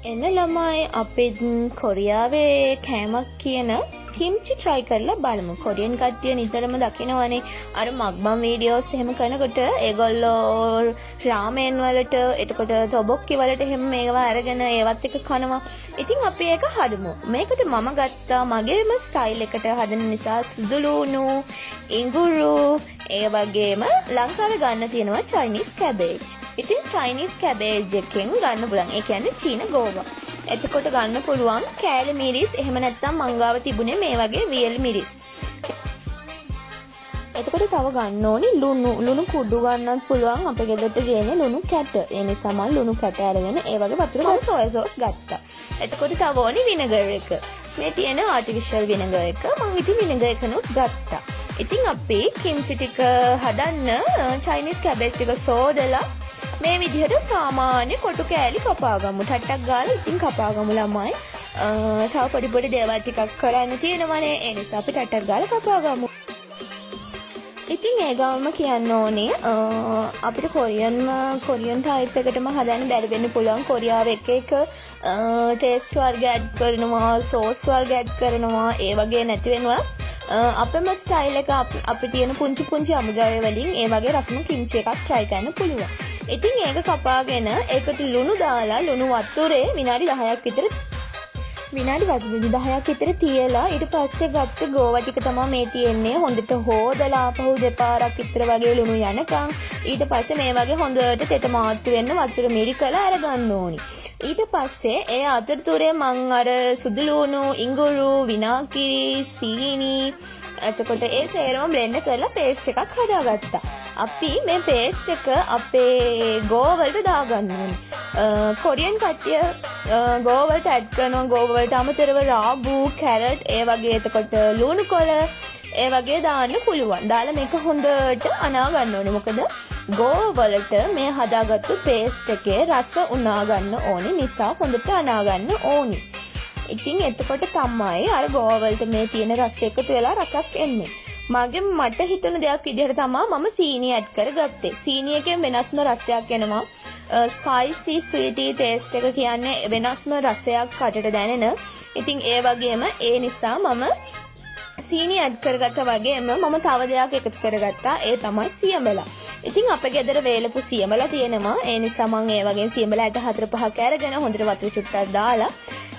එන්න ළමයි, අපිත් කොරියාවේ කෑමක් කියන කිම්චි try කරලා බලමු. කොරියන් කට්ටිය නිතරම දකිනවනේ අර මක්බන් වීඩියෝස් එහෙම කරනකොට ඒගොල්ලෝ රාමෙන් වලට, එතකොට තොබොක්කි වලට එහෙම මේවා අරගෙන ඒවත් එක්ක කනවා. ඉතින් අපි ඒක හදමු. මේකට මම ගත්තා මගේම ස්ටයිල් එකට හදන නිසා සුදු ලුණු, ඉඟුරු, ඒ වගේම ලංකාවේ ගන්න තියෙනවා චයිනීස් කැබේජ්. ඉතින් චයිනීස් කැබේජ් එකෙන් ගන්න පුළුවන්. ඒ කියන්නේ චීන ගෝවා. එතකොට ගන්න පුළුවන් කෑලි මිරිස්, එහෙම නැත්නම් මං ගාව තිබුණේ මේ වගේ වියලි මිරිස්. එතකොට තව ගන්න ඕනි ලුණු. ලුණු කුඩු ගන්නත් පුළුවන්. අපේ ගෙදරට ගේන්නේ ලුණු කැට. ඒ නිසා මං ලුණු කැට අරගෙන ඒ වගේ වතුර මම සෝයා සෝස් ගත්තා. එතකොට තව ඕනි විනගර් එක. මේ තියෙන ආටිෆිෂල් විනගර් එක. මං ඉතින් විනගර් එකනුත් ගත්තා. ඉතින් අපි කිම්චි ටික හදන්න චයිනීස් කැබේජ් ටික සෝදලා මේ විදිහට සාමාන්‍ය කොටු කෑලි කපා ගමු. ටට්ටක් ගාලා ඉතින් කපා ගමු ළමයි. තව පොඩි පොඩි දේවල් ටිකක් කරන්න තියෙනවනේ. ඒ නිසා අපි ටට්ටක් ගාලා කපා ගමු. ඉතින් ඒ ගමම කියන්න ඕනේ, අපිට කොරියන්ම කොරියන් ටයිප් එකටම හදන්න බැරි වෙන්න පුළුවන්. කොරියාව එක එක ටේස්ට් වර්ග ඇඩ් කරනවා, සෝස් වර්ග ඇඩ් කරනවා. ඒ වගේ නැති වෙනවා. අපේම ස්ටයිල් එක අපි තියෙන පුංචි පුංචි අමුද්‍රව්‍ය වලින් ඒ වගේ රසම කිම්චි එකක් try කරන්න පුළුවන්. ඉතින් ඒක කපාගෙන ඒකට ලුණු දාලා ලුණු වතුරේ විනාඩි 10ක් විතර, විනාඩි 10ක් විතර තියලා ඊට පස්සේ ගත්ත ගෝවා ටික තමයි මේ තියෙන්නේ. හොඳට හෝදලා ආපහු දෙපාරක් විතර වගේ ලුණු යනකම්, ඊට පස්සේ මේ වගේ හොඳට තෙත මාත්තු වෙන්න වතුර මිරිකලා අරගන්න ඕනි. ඊට පස්සේ ඒ අතරතුරේ මං අර සුදු ලුණු, ඉඟුරු, විනාකිරි, සීනි, එතකොට ඒ සේරම බ්ලෙන්ඩ් කරලා පේස්ට් එකක් හදාගත්තා. අපි මේ පේස්ට් එක අපේ ගෝවා වලට දාගන්න ඕනේ. කොරියන් කට්ටිය ගෝවා වලට ඇඩ් කරනවා ගෝවා වලට අමතරව රාබු, කැරට් ඒ වගේ, එතකොට ලුණු කොළ ඒ වගේ දාන්න පුළුවන්. දාලා මේක හොඳට අනා ගන්න ඕනේ. මොකද ගෝවා වලට මේ හදාගත්තු පේස්ට් එකේ රස උනා ගන්න ඕනේ නිසා හොඳට අනා ගන්න ඕනි. ඉතින් එතකොට තමයි අර ගෝවා වලට මේ තියෙන රස එකතු වෙලා රසක් එන්නේ. මට හිතුණ දෙයක් විදිහට තමා මම සීනි ඇඩ් කරගත්තේ. සීනි එකෙන් වෙනස්ම රසයක් එනවා. ස්පයිසි ස්වීටි ටේස්ට් එක කියන්නේ වෙනස්ම රසයක් කටට දැනෙන. ඉතින් ඒ වගේම ඒ නිසා මම සීනි ඇඩ් කරගත්ත වගේම මම තව දෙයක් එකතු කරගත්තා. ඒ තමයි සියඹලා. ඉතින් අපේ ගෙදර වේලපු සියඹලා තියෙනවා. ඒ නිසා මං ඒ වගේ සියඹලා ඇට හතර පහක් අරගෙන හොඳට වතුර චුට්ටක් දාලා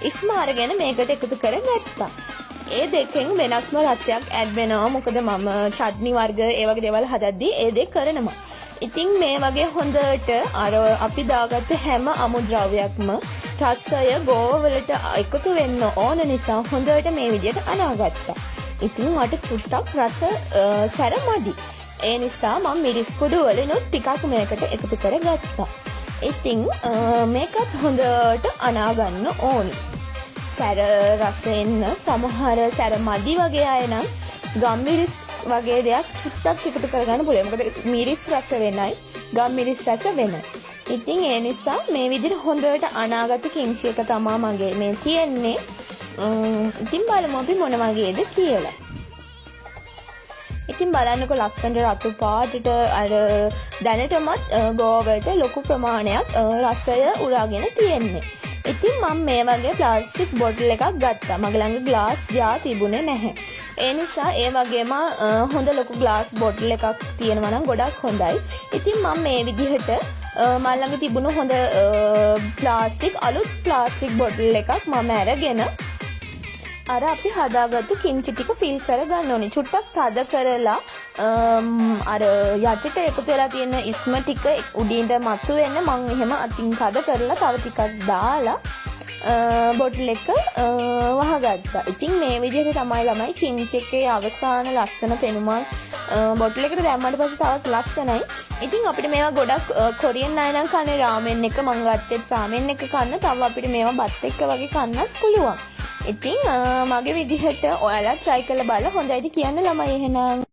ඉස්ම අරගෙන මේකට එකතු කරගත්තා. ඒ දෙකෙන් වෙනස්ම රසයක් ඇඩ් වෙනවා. මොකද මම චට්නි වර්ග ඒ වගේ දේවල් හදද්දී ඒ දේ කරනවා. ඉතින් මේ වගේ හොඳට අර අපි දාගත්ත හැම අමුද්‍රව්‍යයක්ම රසය ගෝවා වලට එකතු වෙන්න ඕන නිසා හොඳට මේ විදිහට අනාගත්තා. ඉතින් මට චුට්ටක් රස සැර මදි. ඒ නිසා මම මිරිස් කුඩු වලිනුත් ටිකක් මේකට එකතු කරගත්තා. ඉතින් මේකත් හොඳට අනාගන්න ඕනි. සැර රස එන්න සමහර සැර මදි වගේ අය නම් ගම්මිරිස් වගේ දෙයක් චුට්ටක් එකතු කරගන්න පුළුවන්. මොකද මිරිස් රස වෙනයි, ගම්මිරිස් රස වෙනයි. ඉතින් ඒ නිසා මේ විදිහට හොඳට අනාගත කිම්චි එක තමා මගේ මේ තියෙන්නේ. ඉතින් බලමු අපි මොන වගේද කියලා. ඉතින් බලන්නකො ලස්සනට රතු පාටට අර දැනටමත් ගෝවා වලට ලොකු ප්‍රමාණයක් රසය උරාගෙන තියෙන්නේ. ඉතින් මම මේ වගේ ප්ලාස්ටික් බොටල් එකක් ගත්තා. මගේ ළඟ ග්ලාස් ජාර් තිබුණේ නැහැ. ඒ නිසා ඒ වගේම හොඳ ලොකු ග්ලාස් බොටල් එකක් තියෙනවා නම් ගොඩක් හොඳයි. ඉතින් මම මේ විදිහට මං ළඟ තිබුණු හොඳ ප්ලාස්ටික්, අලුත් ප්ලාස්ටික් බොටල් එකක් මම අරගෙන අර අපි හදාගත්තු කිම්චි ටික ෆිල් කරගන්න ඕනේ. චුට්ටක් තද කරලා අර යටට එකතු වෙලා තියෙන ඉස්ම ටික උඩින්ට මතු වෙන්න මං එහෙම අතින් තද කරලා තව ටිකක් දාලා බොටල් එක වහගත්තා. ඉතින් මේ විදිහට තමයි ළමයි කිම්චි එකේ අවසාන ලස්සන පෙනුමක්. බොටල් එකට දැම්මට පස්සේ තවත් ලස්සනයි. ඉතින් අපිට මේවා ගොඩක් කොරියන් අය නම් කන්නේ රාමෙන් එක. මං ගත්තෙත් රාමෙන් එක කන්න. තව අපිට මේවා බත් එක්ක වගේ කන්නත් පුළුවන්. ඉතින් මගේ විදිහට ඔයාලා try කරලා බලලා හොඳයිද කියන්න ළමයි එහෙනම්.